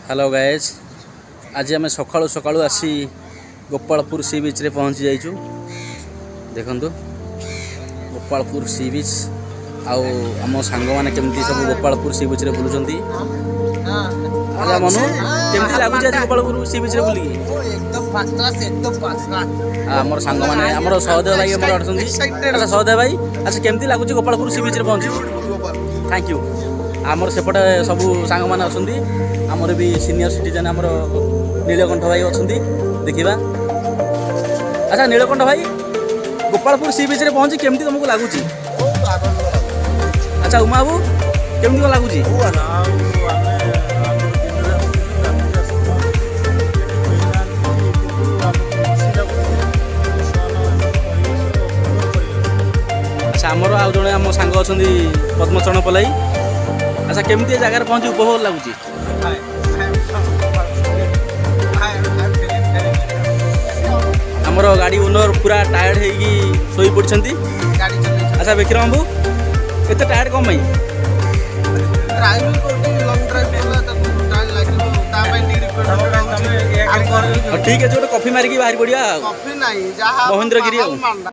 Hello ଗାଏଜ୍, ଆଜି ଆମେ ସକାଳୁ ସକାଳୁ ଆସି ଗୋପାଳପୁର ସି ବିଚ୍ରେ ପହଞ୍ଚି ଯାଇଛୁ। ଦେଖନ୍ତୁ, ଗୋପାଳପୁର ସି ବିଚ୍ ଆଉ ଆମ ସାଙ୍ଗମାନେ କେମିତି ସବୁ ଗୋପାଳପୁର ସି ବିଚ୍ରେ ବୁଲୁଛନ୍ତି। ଆଚ୍ଛା ମନୁ, କେମିତି ଲାଗୁଛି ଆଜି ଗୋପାଳପୁର ସି ବିଚ୍ରେ ବୁଲିକି? ଏକଦମ ଫାର୍ଷ୍ଟ କ୍ଲାସ୍, ଏକଦମ ଫାର୍ଷ୍ଟ କ୍ଲାସ୍। ଆଉ ଆମର ସାଙ୍ଗମାନେ, ଆମର ସହଦେବ ଭାଇ ଆମର ଅଛନ୍ତି। ଆଚ୍ଛା ସହଦେବ ଭାଇ, ଆଚ୍ଛା, କେମିତି ଲାଗୁଛି ଗୋପାଳପୁର ସି ବିଚ୍ରେ ପହଞ୍ଚି? Thank you. ଆମର ସେପଟେ ସବୁ ସାଙ୍ଗମାନେ ଅଛନ୍ତି। ଆମର ବି ସିନିୟର ସିଟିଜେନ୍ ଆମର ନୀଳକଣ୍ଠ ଭାଇ ଅଛନ୍ତି, ଦେଖିବା। ଆଚ୍ଛା ନୀଳକଣ୍ଠ ଭାଇ, ଗୋପାଳପୁର ସି ବିଚ୍ରେ ପହଞ୍ଚି କେମିତି ତୁମକୁ ଲାଗୁଛି? ବହୁତ ଆନନ୍ଦ ଲାଗୁଛି। ଆଚ୍ଛା ଉମା ବାବୁ, କେମିତି କ'ଣ ଲାଗୁଛି? ଆଉ ଆମେ ଆଗରୁ ଦିନରେ ଆସୁଥିଲୁ, ରାତିରେ ଆସୁଥିଲୁ, ଏଠି କେହି ନାହାନ୍ତି, କିନ୍ତୁ ଆମକୁ ଖୁସି ଲାଗୁଛି। ବର୍ତ୍ତମାନ ପରିବେଶ ସୁନ୍ଦର ପରିବେଶ। ଆଚ୍ଛା, ଆମର ଆଉ ଜଣେ ଆମ ସାଙ୍ଗ ଅଛନ୍ତି, ପଦ୍ମଚରଣ ପଲାଇ। ଆଚ୍ଛା, କେମିତି ଏ ଜାଗାରେ ପହଞ୍ଚି ଉପଭୋଗ ଲାଗୁଛି? Hi, I am from I am feeling very ଆମର ଗାଡ଼ି ଓନର ପୁରା ଟାୟାର୍ଡ ହେଇକି ଶୋଇ ପଡ଼ିଛନ୍ତି। ଗାଡ଼ି ଚଲେଇଛନ୍ତି। ଆଚ୍ଛା ବିକ୍ରମ ବାବୁ, ଏତେ ଟାୟାର୍ଡ କ'ଣ ପାଇଁ? ଡ୍ରାଇଭିଂ କରୁଛି, ଲଙ୍ଗ ଡ୍ରାଇଭ୍ କଲେ ତାକୁ ଟାଇମ୍ ଲାଗିବ, ତା ପାଇଁ ଟିକେ ରିକ୍ୱାରମେଣ୍ଟ ରହୁଛି। ଆଉ ହଉ, ଠିକ୍ ଅଛି, ଗୋଟେ କଫି ମାରିକି ବାହାରି ପଡ଼ିବା ଆଉ। କଫି ନାହିଁ, ଯାହା ମହେନ୍ଦ୍ରଗିରି ଆଉ। ମାଣ୍ଡା।